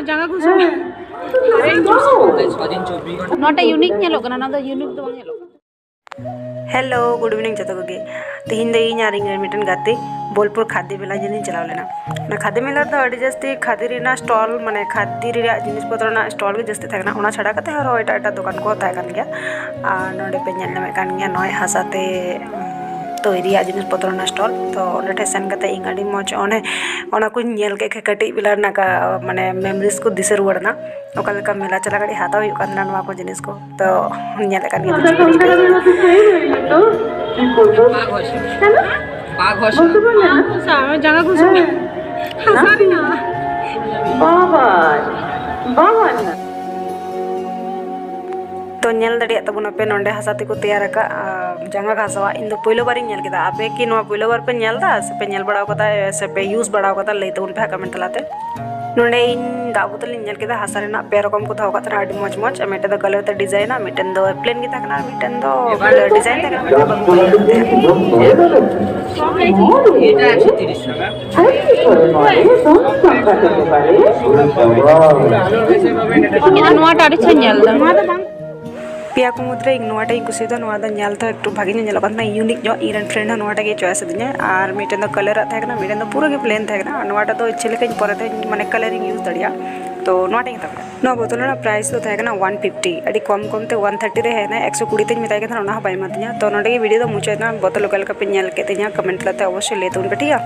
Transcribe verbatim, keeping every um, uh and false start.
ᱡᱟᱸᱜᱟ ᱠᱚ ᱱᱚᱣᱟᱴᱟᱜ ᱤᱭᱩᱱᱤᱠ ᱧᱮᱞᱚᱜ ᱠᱟᱱᱟ, ᱱᱚᱣᱟ ᱫᱚ ᱤᱭᱩᱱᱤᱠ ᱫᱚ ᱵᱟᱝ ᱧᱮᱞᱚᱜ ᱠᱟᱱᱟ᱾ ᱦᱮᱞᱳ, ᱜᱩᱰ ᱤᱵᱷᱤᱱᱤᱝ ᱡᱚᱛᱚ ᱠᱚᱜᱮ᱾ ᱛᱮᱦᱮᱧ ᱫᱚ ᱤᱧ ᱟᱨ ᱤᱧ ᱨᱮᱱ ᱢᱤᱫᱴᱮᱱ ᱜᱟᱛᱮ ᱵᱳᱞᱯᱩᱨ ᱠᱷᱟᱫᱤ ᱢᱮᱞᱟ ᱧᱮᱞᱤᱧ ᱪᱟᱞᱟᱣ ᱞᱮᱱᱟ᱾ ᱚᱱᱟ ᱠᱷᱟᱫᱤ ᱢᱮᱞᱟ ᱨᱮᱫᱚ ᱟᱹᱰᱤ ᱡᱟᱹᱥᱛᱤ ᱠᱷᱟᱫᱤ ᱨᱮᱱᱟᱜ ᱥᱴᱚᱞ, ᱢᱟᱱᱮ ᱠᱷᱟᱫᱤ ᱨᱮᱭᱟᱜ ᱡᱤᱱᱤᱥ ᱯᱚᱛᱨᱚ ᱨᱮᱱᱟᱜ ᱥᱴᱚᱞ ᱜᱮ ᱡᱟᱹᱥᱛᱤ ᱛᱟᱦᱮᱸ ᱠᱟᱱᱟ᱾ ᱚᱱᱟ ᱪᱷᱟᱰᱟ ᱠᱟᱛᱮ ᱟᱨᱦᱚᱸ ᱮᱴᱟᱜ ᱮᱴᱟᱜ ᱫᱚᱠᱟᱱ ᱠᱚᱦᱚᱸ ᱛᱟᱦᱮᱸ ᱠᱟᱱ ᱜᱮᱭᱟ᱾ ᱟᱨ ᱱᱚᱰᱮ ᱯᱮ ᱧᱮᱞ ᱧᱟᱢᱮᱫ ᱠᱟᱱ ᱜᱮᱭᱟ, ᱱᱚᱜᱼᱚᱭ ᱦᱟᱥᱟ ᱛᱮ, ᱩᱢ, ᱛᱳᱭᱨᱤᱭᱟᱜ ᱡᱤᱱᱤᱥ ᱯᱚᱛᱨᱚ ᱨᱮᱱᱟᱜ ᱥᱴᱚᱞ᱾ ᱛᱚ ᱚᱸᱰᱮ ᱴᱷᱮᱱ ᱥᱮᱱ ᱠᱟᱛᱮ ᱤᱧ ᱟᱹᱰᱤ ᱢᱚᱡᱽ, ᱚᱱᱮ ᱚᱱᱟ ᱠᱚᱧ ᱧᱮᱞ ᱠᱮᱫ ᱠᱷᱟᱱ ᱠᱟᱹᱴᱤᱡ ᱵᱮᱞᱟ ᱨᱮᱱᱟᱜ ᱠᱟ-, ᱢᱟᱱᱮ ᱢᱮᱢᱳᱨᱤᱡᱽ ᱠᱚ ᱫᱤᱥᱟᱹ ᱨᱩᱣᱟᱹᱲ ᱮᱱᱟ᱾ ᱚᱠᱟ ᱞᱮᱠᱟ ᱢᱮᱞᱟ ᱪᱟᱞᱟᱜ ᱜᱷᱟᱹᱲᱤᱡ ᱦᱟᱛᱟᱣ ᱦᱩᱭᱩᱜ ᱠᱟᱱ ᱛᱟᱦᱮᱱᱟ ᱱᱚᱣᱟ ᱠᱚ ᱡᱤᱱᱤᱥ ᱠᱚ᱾ ᱛᱚ ᱧᱮᱞᱮᱫ ᱠᱟᱱ ᱜᱮᱭᱟ᱾ ᱡᱟᱸᱜᱟ ᱜᱷᱚᱥᱟᱣ, ᱡᱟᱸᱜᱟ ᱜᱷᱚᱥᱟᱣ᱾ ᱦᱟᱥᱟ ᱨᱮᱱᱟᱜ᱾ ᱛᱚ ᱧᱮᱞ ᱫᱟᱲᱮᱭᱟᱜ ᱛᱟᱵᱚᱱᱟᱯᱮ, ᱱᱚᱰᱮ ᱦᱟᱥᱟ ᱛᱮᱠᱚ ᱛᱮᱭᱟᱨ ᱟᱠᱟᱫ, ᱟ, ᱡᱟᱸᱜᱟ ᱜᱷᱟᱥᱟᱣᱟᱜ᱾ ᱤᱧ ᱫᱚ ᱯᱳᱭᱞᱳ ᱵᱟᱨᱤᱧ ᱧᱮᱞ ᱠᱮᱫᱟ᱾ ᱟᱯᱮ ᱠᱤ ᱱᱚᱣᱟ ᱯᱳᱭᱞᱳ ᱵᱟᱨ ᱯᱮ ᱧᱮᱞ ᱮᱫᱟ ᱥᱮ ᱯᱮ ᱧᱮᱞ ᱵᱟᱲᱟ ᱟᱠᱟᱫᱟ, ᱥᱮ ᱯᱮ ᱤᱭᱩᱡᱽ ᱵᱟᱲᱟ ᱟᱠᱟᱫᱟ? ᱞᱟᱹᱭ ᱛᱟᱵᱚᱱ ᱯᱮ ᱦᱟᱸᱜ ᱠᱚᱢᱮᱱᱴ ᱛᱟᱞᱟᱛᱮ᱾ ᱱᱚᱰᱮ ᱤᱧ ᱫᱟᱜ ᱵᱳᱛᱚᱞ ᱤᱧ ᱧᱮᱞ ᱠᱮᱫᱟ, ᱦᱟᱥᱟ ᱨᱮᱱᱟᱜ ᱯᱮ ᱨᱚᱠᱚᱢ ᱠᱚ ᱫᱚᱦᱚ ᱠᱟᱜ ᱛᱟᱦᱮᱱᱟ, ᱟᱹᱰᱤ ᱢᱚᱡᱽ ᱢᱚᱡᱽ᱾ ᱟᱨ ᱢᱤᱫᱴᱮᱱ ᱫᱚ ᱠᱟᱞᱟᱨ ᱛᱮ ᱰᱤᱡᱟᱭᱤᱱᱟ, ᱢᱤᱫᱴᱮᱱ ᱫᱚ ᱯᱞᱮᱱ ᱜᱮ ᱛᱟᱦᱮᱸ ᱠᱟᱱᱟ, ᱟᱨ ᱢᱤᱫᱴᱮᱱ ᱫᱚ ᱰᱤᱡᱟᱭᱤᱱ ᱛᱟᱦᱮᱸ ᱠᱟᱱᱟ, ᱢᱤᱫᱴᱮᱱ ᱫᱚ ᱵᱟᱠᱚ ᱠᱟᱞᱟᱨ ᱠᱟᱜ ᱛᱟᱦᱮᱸᱱᱟ᱾ ᱱᱚᱣᱟᱴᱟᱜ ᱟᱹᱰᱤ ᱪᱮᱦᱨᱟ ᱧᱮᱞ ᱮᱫᱟ᱾ ᱱᱚᱣᱟ ᱫᱚ ᱵᱟᱝ᱾ ᱯᱮᱭᱟ ᱠᱚ ᱢᱩᱫᱽᱨᱮ ᱤᱧ ᱱᱚᱣᱟᱴᱟᱜ ᱤᱧ ᱠᱩᱥᱤᱭᱟᱫᱟ, ᱱᱚᱣᱟ ᱫᱚ ᱧᱮᱞ ᱛᱮᱦᱚᱸ ᱮᱠᱴᱩ ᱵᱷᱟᱜᱮ ᱧᱚᱜ ᱧᱮᱞᱚᱜ ᱠᱟᱱ ᱛᱟᱦᱮᱱᱟ, ᱤᱭᱩᱱᱤᱠ ᱧᱚᱜ᱾ ᱤᱧ ᱨᱮᱱ ᱯᱷᱨᱮᱱᱰ ᱦᱚᱸ ᱱᱚᱣᱟᱴᱟᱜ ᱜᱮ ᱪᱚᱭᱮᱥ ᱟᱹᱫᱤᱧᱟ, ᱟᱨ ᱢᱤᱫᱴᱮᱱ ᱫᱚ ᱠᱟᱞᱟᱨᱟᱜ ᱛᱟᱦᱮᱸ ᱠᱟᱱᱟ, ᱢᱤᱫᱴᱮᱱ ᱫᱚ ᱯᱩᱨᱟᱹ ᱜᱮ ᱯᱞᱮᱱ ᱛᱟᱦᱮᱸ ᱠᱟᱱᱟ᱾ ᱟᱨ ᱱᱚᱣᱟᱴᱟᱜ ᱫᱚ ᱤᱪᱪᱷᱟᱹ ᱞᱮᱠᱟᱧ ᱯᱚᱨᱮ ᱛᱮ ᱢᱟᱱᱮ ᱠᱟᱞᱟᱨᱤᱧ ᱤᱭᱩᱡᱽ ᱫᱟᱲᱮᱭᱟᱜᱼᱟ᱾ ᱛᱚ ᱱᱚᱣᱟᱴᱟᱜ ᱤᱧ ᱦᱟᱛᱟᱣ ᱠᱮᱫᱟ᱾ ᱱᱚᱣᱟ ᱵᱳᱛᱚᱞ ᱨᱮᱱᱟᱜ ᱯᱨᱟᱭᱤᱥ ᱫᱚ ᱛᱟᱦᱮᱸ ᱠᱟᱱᱟ ᱚᱣᱟᱱ ᱯᱷᱤᱯᱴᱤ᱾ ᱟᱹᱰᱤ ᱠᱚᱢ ᱠᱚᱢ ᱛᱮ ᱚᱣᱟᱱ ᱛᱷᱟᱨᱴᱤ ᱨᱮ ᱦᱮᱡ ᱮᱱᱟ, ᱮᱠᱥᱚ ᱠᱩᱲᱤ ᱛᱮᱧ ᱢᱮᱛᱟᱭ ᱠᱟᱱ ᱛᱟᱦᱮᱱᱟ, ᱚᱱᱟ ᱦᱚᱸ ᱵᱟᱭ ᱮᱢᱟ ᱫᱤᱧᱟ᱾ ᱛᱚ ᱱᱚᱰᱮ ᱜᱮ ᱵᱷᱤᱰᱤᱭᱳ ᱫᱚ ᱢᱩᱪᱟᱹᱫ ᱮᱱᱟ᱾ ᱵᱳᱛᱚᱞ ᱚᱠᱟ ᱞᱮᱠᱟ ᱯᱮ ᱧᱮᱞ ᱠᱮᱫ ᱛᱤᱧᱟ, ᱠᱚᱢᱮᱱᱴ ᱛᱟᱞᱟᱛᱮ ᱚᱵᱚᱥᱥᱳᱭ ᱞᱟᱹᱭ ᱛᱟᱵᱚᱱ ᱯᱮ, ᱴᱷᱤᱠ ᱜᱮᱭᱟ?